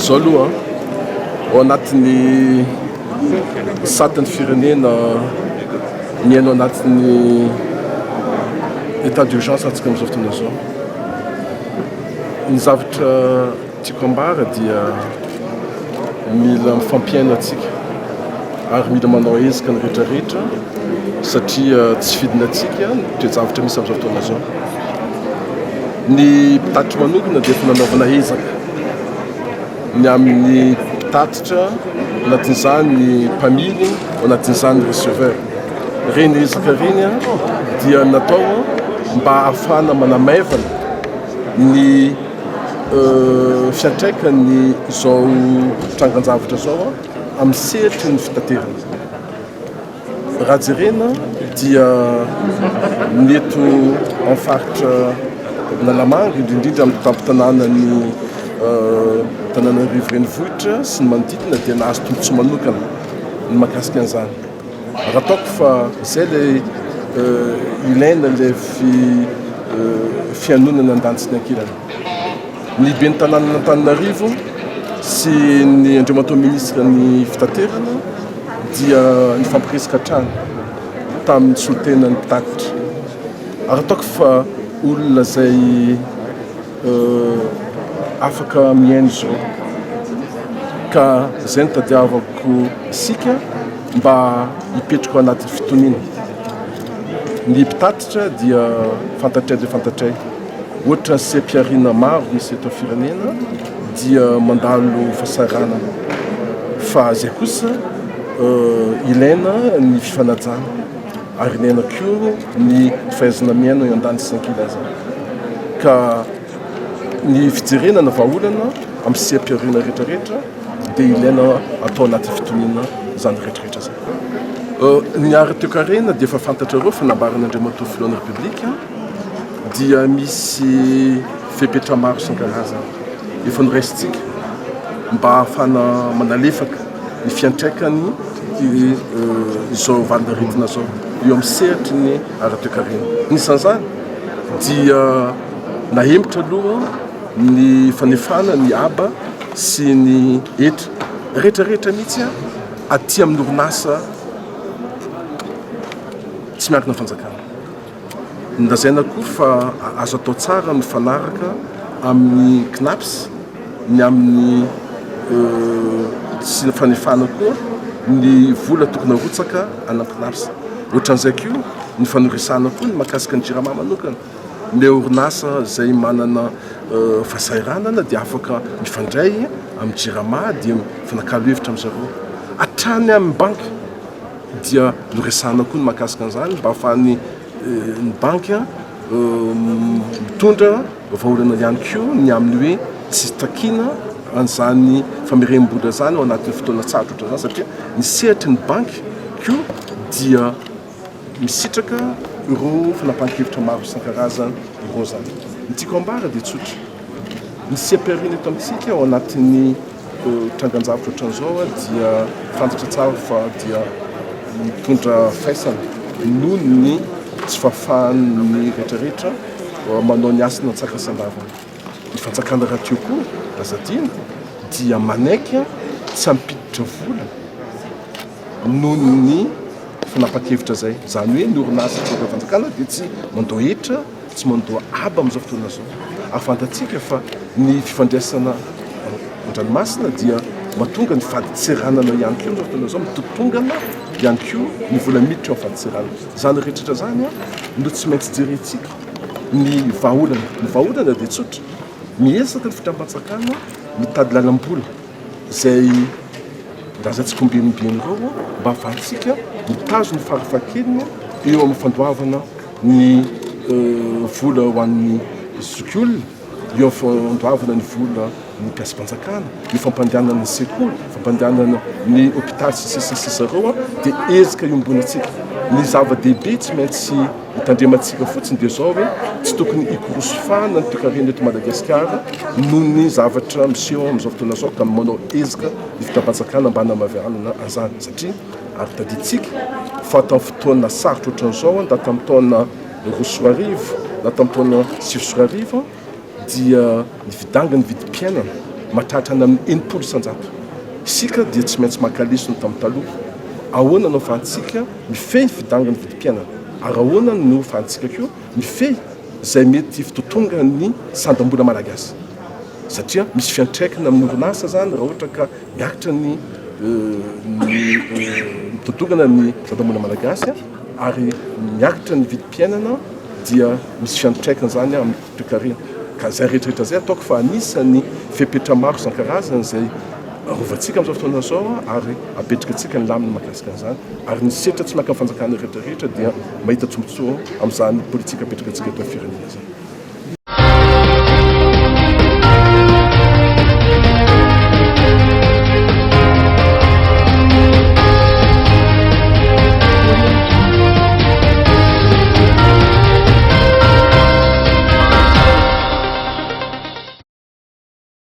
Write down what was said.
Izao aloha, ao anatin'ny satan'ny firenena miaina ao anatin'ny état d'urgence antsika amin'izao fotoana izao. Ny zavatra tiako ambara dia mila mifampihaino antsika ary mila manao ezaka ny rehetra rehetra satria tsy fidina antsika ny toe-javatra misy amin'izao fotoana izao. Ny mpitatitra manokana dia efa nanaovana ezaka ny amin'ny mpitatitra, ao anatin'izany ny mpamily, ao anatin'izany ny receveur. Ireny ezaka ireny dia natao mba hahafahana manamaivana ny fiantraikan'ny izao trangan-javatra izao amin'ny sehatry ny fitaterana. Raha jerena dia ny eto amin'ny faritra Analamanga, indrindra indrindra amin'ny tampon-tanànan'ny Antananarivo renivohitra sy ny manodidina dia nahazo tombontsoa manokana ny mahakasika an'izany. Raha ataoko fa izay ilay ilaina ilay fihanonana an-daniny sy ny ankilany. Ny ben'ny tanànan'Antananarivo sy ny Andriamatoa Minisitra ny fitaterana dia nifampiresaka hatrany tamin'ny solontenan'ny mpitatitra ary ataoko fa olona izay afaka mihaino izao ka izay no tadiavako isika mba hipetraka ao anatin'ny fitoniana. Ny mpitatitra dia fantatray dia fantatray. Ohatra ny seha-pihariana maro misy eto amin'ny firenena dia mandalo fahasahiranana fa izay kosa ilaina ny fifanajana ary ilaina koa ny fahaizana miaina eo andaniny sy ankilany izany ka ny fijerena ny vahaolana amin'ny seha-pihariana rehetra rehetra dia ilaina atao anaty fitoniana izany rehetra rehetra izany. Ny ara-toekarena dia efa fantatrareo fa nambaran'Andriamatoa Filohan'ny Repoblika dia misy fepetra maro isan-karazany efa noraisintsika mba hahafahana manalefaka ny fiantraikany izao valin'aretina izao eo amin'ny sehatry ny ara-toekarena. Anisan'izany dia nahemotra aloha ny fanefana ny haba sy ny hetra rehetrarehetra mihitsy aty amin'ny orinasa tsy miankina fanjakana. Nolazaina koa fa azo atao tsara ny mifanaraka amin'ny Cnaps ny amin'ny sy ny fanefana koa ny vola tokony harotsaka any amin'ny Cnaps. Ohatran'izay koa ny fanorisana koa ny mahakasika ny Jirama manokana. Ny orinasa izay manana fahasahiranana dia afaka mifandray amin'ny Jirama dia mifanakalo hevitra amin-dry zareo. Hatrany amin'ny banky. dia noresahana koa ny mahakasika an'izany mba ahafahan'ny ny banky mitondra vahaolana ihany koa ny amin'ny hoe tsy takiana an'izany famerenam-bola izany ao anatin'ny fotoana sarotra ohatran'izany satria ny sehatry ny banky koa dia misitraka ireo fanapahan-kevitra maro isan-karazany ireo izany. Ny tiako ambara dia tsotra, ny seha-pihariana eto amintsika ao anatin'ny Trangan-javatra ohatran'izao dia fantatra tsara fa dia mitondra faisana noho ny tsy fahafahan'ny rehetrarehetra manao ny asany an-tsakany sy an-davany. Ny fanjakana rahateo koa, aza adino, dia manaiky tsy hampiditra vola noho ny fanapahan-kevitra izay. Izany hoe ny orinasa tsy miankina fanjakana dia tsy mandoa hetra. tsy mandoa haba amin'izao fotoana izao. Ary fantatsika fa ny fifandraisana an-dranomasina dia mahatonga ny fadintseranana ihany koa amin'izao fotoana izao, mitotongana ihany koa ny vola miditra ao amin'ny fadintseranana. Izany rehetra izany no tsy maintsy jerentsika ny vahaolana. Ny vahaolana dia tsotra, miezaka ny fitondram-panjakana mitady lalam-bola izay lazaintsika ombieny ombieny ireo mba hahafahantsika mitazona farafahakeliny eo amin'ny fandoavana ny vola ho an'ny zokiolona, eo amin'ny fandoavana ny vola ny mpiasam-panjakana, ny fampandehanana ny sekoly, fampandehanana ny hopitaly sy ny sisa sy ny sisa ireo dia ezaka iombonantsika. Ny zava-dehibe tsy maintsy hitandremantsika fotsiny dia izao hoe tsy tokony hikorosofahana ny toekarena eto Madagasikara noho ny zavatra miseho amin'izao fotoana izao ka manao ezaka ny fitondram-panjakana mba hanamaivana an'izany satria Ary tadidintsika fa tamin'ny fotoana sarotra ohatran'izao, na tamin'ny taona 2002 na tamin'ny taona 2009 dia ny fidangan'ny vidim-piainana. mahatratra any amin'ny 60%. Isika dia tsy maintsy maka lesona tamin'ny taloha. Ahoana no ahafahantsika mifehy ny fidangan'ny vidim-piainana? Ary ahoana no ahafahantsika koa mifehy izay mety fitotongan'ny sandam-bola malagasy? Satria misy fiantraikany amin'ny orinasa izany raha ohatra ka miakatra ny ny mitotongana ny sandam-bola malagasy ary miakatra ny vidim-piainana dia misy fiantraikany izany amin'ny toekarena. Ka izay rehetra rehetra izay ataoko fa anisan'ny fepetra maro isan-karazany izay arovantsika amin'izao fotoana izao ary apetraka antsika ny lamina mahakasika an'izany ary ny sehatra tsy miankina amin'ny fanjakana rehetra rehetra dia mahita tombontsoa amin'izany politika apetraka antsika eto amin'ny firenena izany.